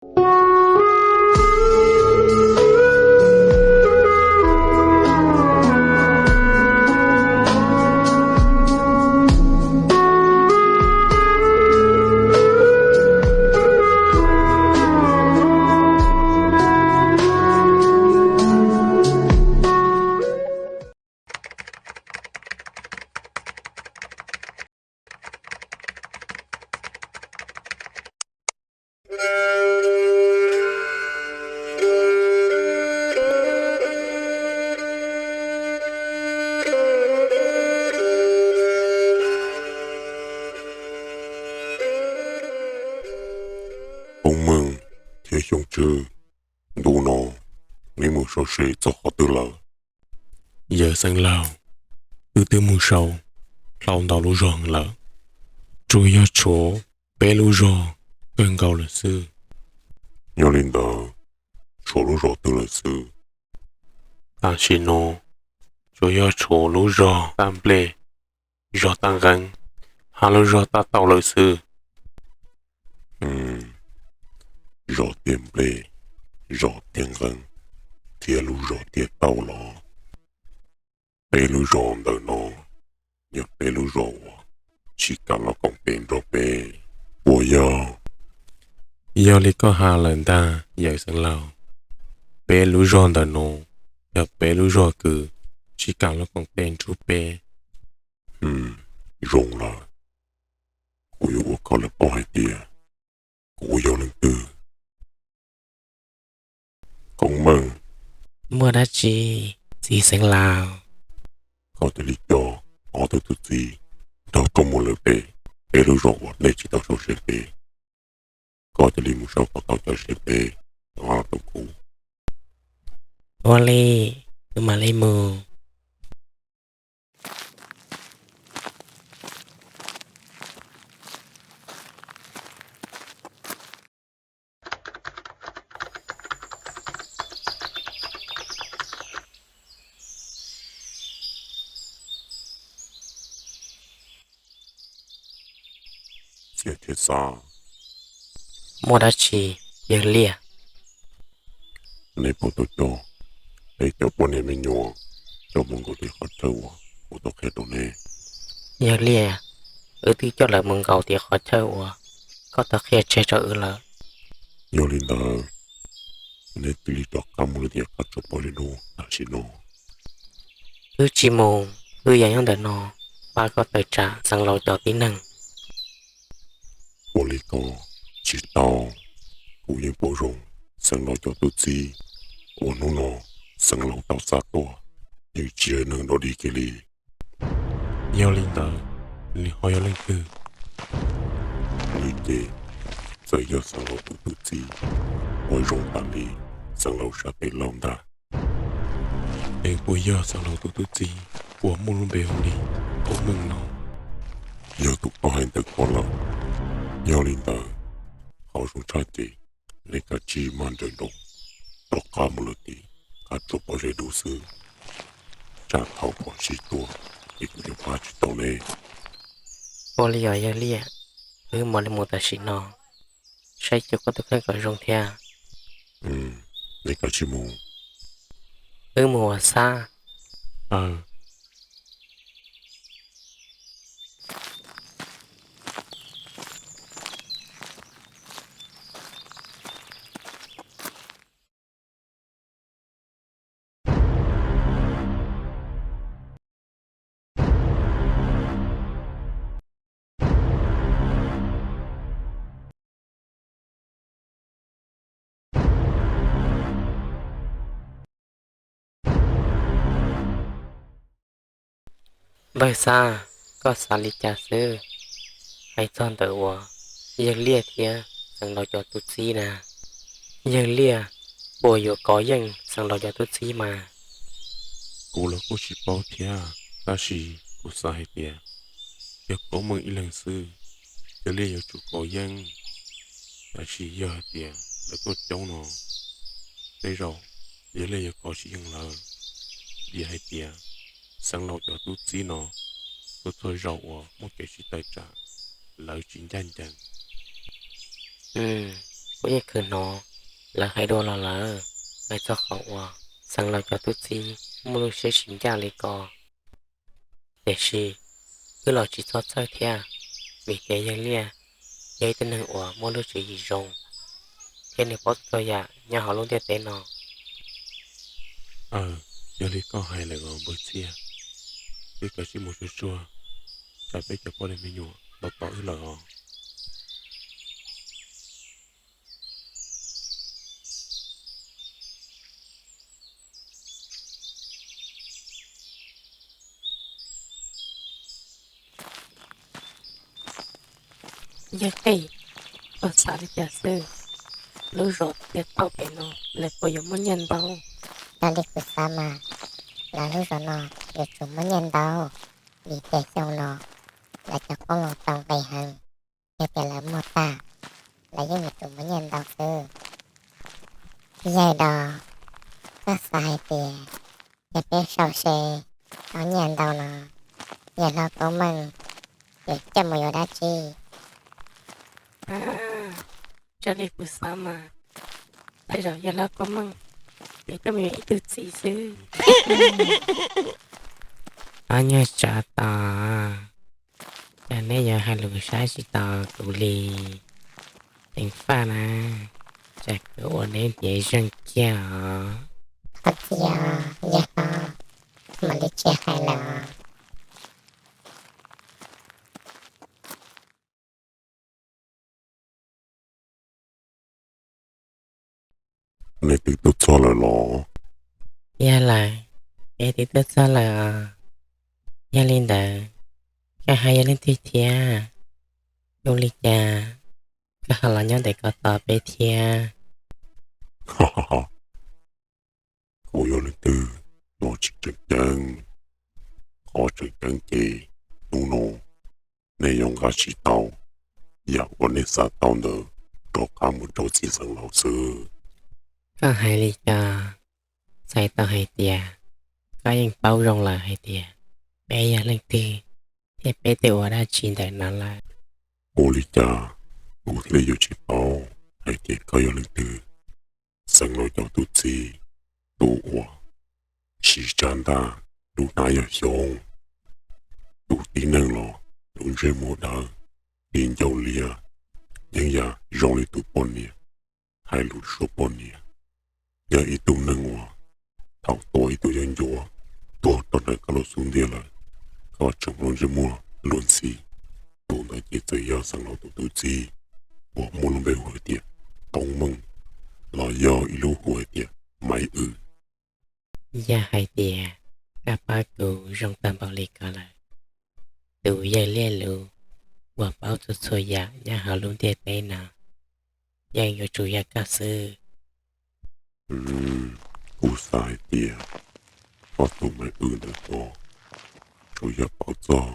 Koob Meej thiab Xyooj Tswb, ntu no neb mus sau se txog qhov twg lawm? Yawm Xeev Laus, wb twb mus sau hlau ntau lub zog lawm, tsuas yog tshuav peb lub zog kawg nkaus lawm xwb. Yog li ntawd, tshuav lub zog twg lawm xwb? Tam sim no tsuas yog tshuav lub zog Taj Nplej, zog Taj Nqeeb, hab lub zog Taj Tauj lawm xwb. Zog Tiaj Nplej, zog Tiaj Nqeeb thiab lub zog Tiaj Tauj los? Peb lub zog ntawm no yog peb lub zog uas tsis kam los koom tes nrog peb, puas yog? Yog li koj has lawm ntag Yawm Xeev Laus, peb lub zog ntawm no yog peb lub zog kws tsis kam los koom tes nrog peb. Zoo lawm, kuv yuav ua koj lawv paub hais tias kuv yog leej twg. Koob Meej. Muaj dab tsi, txiv Xeev Laus? Koj cia li coj ob tug tub txib nrog koj mus lawm pem peb lub zos uas nej tsis tau sau se peb. Koj cia li mus sau kom tau cov se peb, los rau kuv. Ua li, wb mam li mus. Txiaj thiab Xab. Muaj dab tsi, yawg Liaj? Nej puas tau coj peb cov poj niam me nyuam coj mus nkaum tim qhov chaw uas kuv tau qhia rau nej? Yawg Liaj, wb twb coj lawv mus nkaum tim qhov chaw uas koj tau qhia tseg rau wb lawm. Yog li ntawd, nej cia li rov qab mus lawm tim qab tsuas pob zeb dub tam sim no. Wb tsis mus, wb yuav nyob ntawm no pab koj tawm tsam Xeev Laus cov tib neeg. Ua li ko tsis tau, kuv yeej paub zoo Xeev Laus cov tub txib uas hnub no Xeev Laus tau xa tuaj yeej tsis yog neeg dog dig kiag li. Yog li ntawd, nws ho yog leej twg? Nws ces txawm yog Xeev Laus tus tub txib uas zoo tas li Xeev Laus sab tes laug ntag. Es puas yog Xeev Laus tus tub txib uas muaj lub npe hu li Koob Meej no? Yog tus koj hais ntawd ko lawm. Yog li ntawd, qhov zoo tshaj ces nej kav tsij maj nrawm nroos rov qab mus lawm tim qab tsuas pob zeb dub xwb, tsam thaum phom sib tua ces kuv yuav pab tsis tau nej. Ua li os yawg Liaj, wb mam li mus tam sim no, saib xyuas koj tus kheej kom zoo thiab. Nej kav tsij mus. Wb mus ua Xab. Npawg Xab, koj xav li cas xwb? Hais txog ntawm uas yawg Liaj thiab Xeev Laus cov tub txib na, yawg Liaj puas yuav kov yeej Xeev Laus cov tub txib mas? Kuv los kuj tsis paub thiab, tab sis kuv xav hais tias yog Koob Meej ib leeg xwb, yawg Liaj yuav tsum kov yeej. Tab sis yog hais tias lawv tuaj coob no, tej zaum yawg Liaj yuav kov tsis yeej lawv, vim hais tias Xeev Laus cov tub txib no tuaj txhua zaus uas muaj kev sib tawm tsam, lawv tsis ncaj ncees. kuv yeej khwv hnov lawv hais dua los lawm, hais txog qhov uas Xeev Laus cov tub txib muaj lub siab tsis ncaj li ko. Tiam sis wb los tsis txhob txhawj thiab, vim tias yawg Liaj yog ib tug neeg uas muaj lub tswv yim zoo thiab nws paub txhua yam nyob hauv lub ntiaj teb no. Aw, yog li koj hais lawm os npawg Txhiaj, wb kav tsij mus tsuag tsuag, tsam peb cov poj niam me nyuam los tos wb lawm os. Yawg Qij, koj xav li cas xwb? Lub zos Tiaj Tauj pem no lawv puas yuav muaj nyiaj ntau? Raws li kuv xav mas lawv lub zos no yuav tsum muaj nyiaj ntau, vim tias xyoo no lawv cov qoob loo tau nqi heev, yog tias lawv muag tag, lawv yeej yuav tsum muaj nyiaj ntau xwb. Yawg Dos, koj xav hais tias yog peb sau se tau nyiaj ntau no, yawg hlob Kaub Meej yuav coj mus yuav dab tsi? Raws li kuv xav mas tej zaum yawg hlob Kaub Meej yuav coj mus yuav ib tug txiv xwb. Ob nyuag tsov tom, cas neb yuav hais lus saib tsis taus kuv li? Ceev faj na, tsam kuv ua neb ntiav zeeg kiag os. Thov txim os yawg hlob, mam li tsis hais lawm os. Nej twb tuaj txog lawm los? Yog lawm, peb twb tuaj txog lawm os. Yog li ntawd, koj ho yog leej twg thiab? Ua li cas koj ho los nyob ntawm ko tos peb thiab? Kuv yog leej twg los tsis tseem ceeb. Qhov tseem ceeb ces hnub no nej yuav nqa tsis tau yam uas nej xav tau ntawd rov qab mus rau txiv Xeev Laus xwb. Koj hais li cas? Txhais tau hais tias koj yeej paub zoo lawm hais tias peb yog leej twg thiab peb twb ua dab tsi ntawm no lawm. Ua li cas kuv thiaj li yuav tsis paub hais tias koj yog leej twg? Xeev Laus cov tub txib, tus uas siv tsab ntaj lub hnab yog xyoob, tus tib neeg los lub ntsej muag dawb, li ncauj liab, yeeb yam zoo li tus poj niam, hais lus suab poj niam, yog ib tug neeg uas thaum tua ib tug yeeb ncuab tuag rau ntawm koj lub xub ntiag lawm, koj tseem lub ntsej muag luag ntxhi. Tus ntawd ces txawm yog Xeev Laus tus tub txib uas muaj lub npe hu hais tias Toob Meej, los yog ib lub hu hais tias Maiv Wm. Yog hais tias koj paub kuv zoo tag npaum li ko lawm, tus yawg liab lus uas paub txhua txhua yam nyob hauv lub ntiaj teb no yeej yuav tsum yog koj xwb. Kuv xav hais tias koj tus Maiv Wm ntawm ko tsuas yog paub txog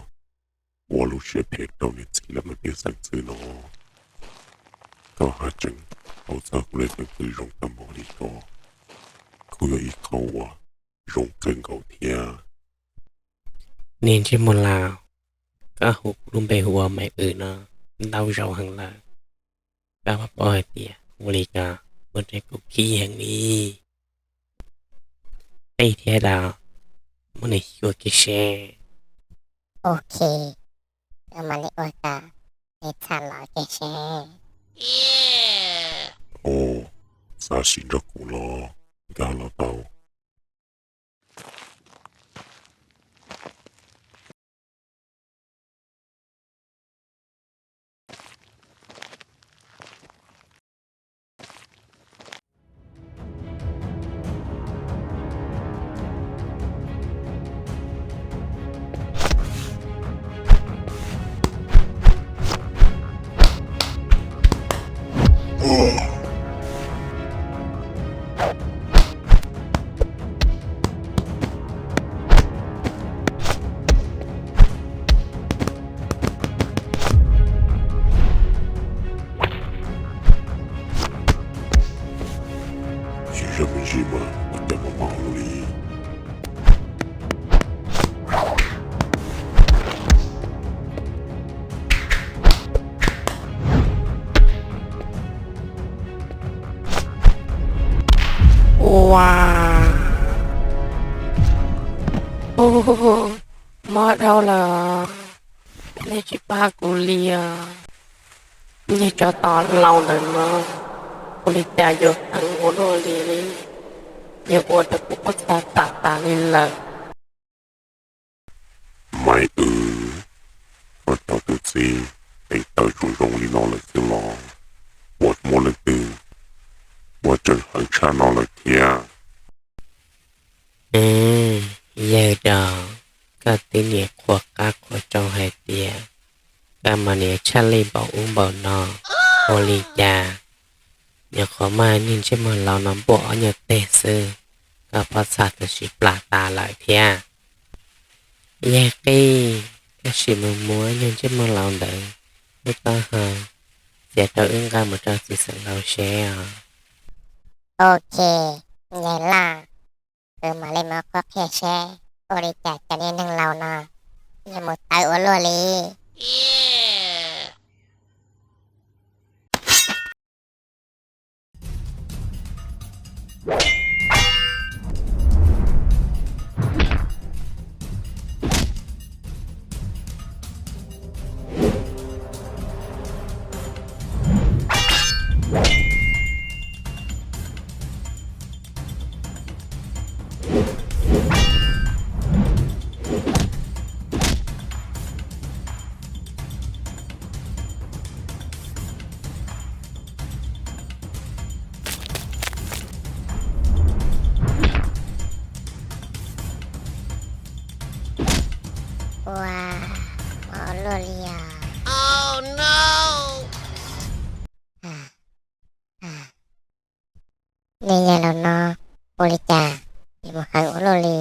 ua lub siab phem rau niam txiv lawv mus pib xeem xwb no. Koj haj tseem paub txog kuv lub peev xwm zoo tag npaum li ko, kuj yog ib qho uas zoo kawg nkaus thiab. Niag ntsej muag laus, koj hu kuv lub npe hu ua Maiv Wm no ntau zaus heev lawm, koj puas paub hais tias ua li ko ua rau kuv khib heev li. Qij thiab Dau, muab nws xyuas kiag seb. Ok, wb mam li ua kom nws txham los kiag seb. Os, xav sim nrog kuv los nkag los tau. Tsis zaj me ntsis mas ua cas mas mam ua luaj li. Ua, mob dhau lawm, nej tsis pab kuv li os. Niag tsov tom laus ntawm no ua li cas yuav heev ua luaj li, yuav ua rau kuv pob txha tawm tas li lawm. Maiv Wb, koj cov tus txiv teev taw zoo zoo li no lawm xwb los? Puas muaj leej twg ua tseem heev tshaj no lawm thiab? Yawg Dog, koj twb niaj qhuas qab qhuas tsoo hais tias koj mas niaj tshaj lij npaum ub npaum no, ua li cas nyuam qhuav muab niag ntsej muag laus no npuaj ob nyuag teg xwb, koj pob txha twb sib plam tas lawm thiab. Yawg Qij, koj sim mus muab niag ntsej muag laus ntawd lub taub hau txiav rau wb nqa mus rau txiv xeem laus seb os. Ok, yawg Laj, kuv mam li mus qhuab qhia seb ua li cas cov niag neeg laus no yuav mus tawv ua luaj li. Ua, mob luaj li os. Niag yawg laus no ua li cas yuav mus heev ua luaj li?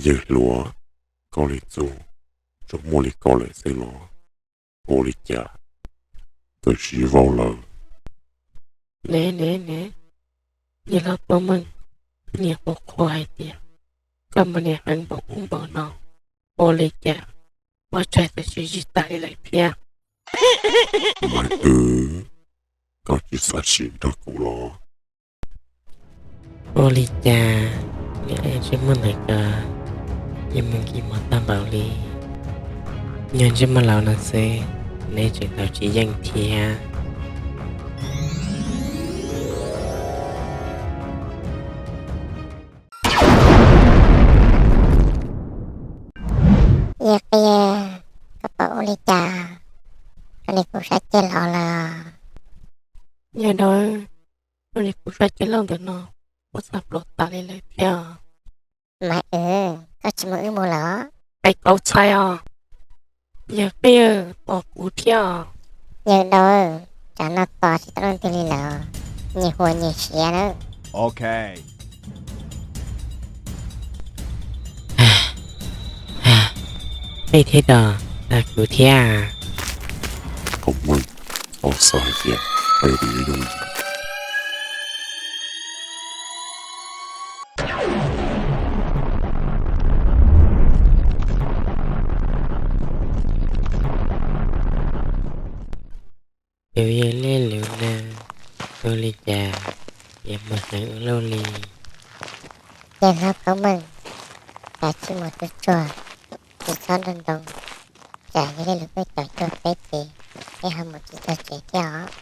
Yawg hluas, koj li txuj tsuas muaj li koj lawm xwb los? Ua li cas twb sib vau lawm? Ne ne ne, yawg laus Tub Meej, niaj qhuas qhuas hais tias koj mas niaj heev npaum ub npaum no, ua li cas pov tseg twb sib zig tas li lawm thiab? Maiv Wb, koj tsis xav sim nrog kuv los? Ua li cas niag ntsej muag ntawd ko yeej muaj nkim mov tag npaum li? Niag ntsej muag laus no xwb, neb tseem tau tsis yeej thiab. Yawg Qij, koj pom ua li cas? Koj niag kuv sab ceg laus lawm. Yawg Dog, koj niag kuv sab ceg laus ntawm no pob txha pluav tas li lawm thiab. Maiv Wb, koj tsis mus wb mus lawm? Peb kaub txhais os. Yawg Qij, pom kuv thiab os. Yawg Dog, tsam no tos tsis tau leej twg li lawm, nyias huas nyias siav nawb. Peb thiab Dog, kuv thiab. Tub Meej, koj xav hais tias peb ua li no tus yawg Lej Lwm na, ua li cas yuav mus heev ua luaj li? Yawg hlob Tub Meej, kav tsij mus tsuag tsuag, tsis txhob nroo nroo, tsam yawg Lej Lwm tuaj caum cuag peb ces peb ho mus tsis txog tsev thiab os.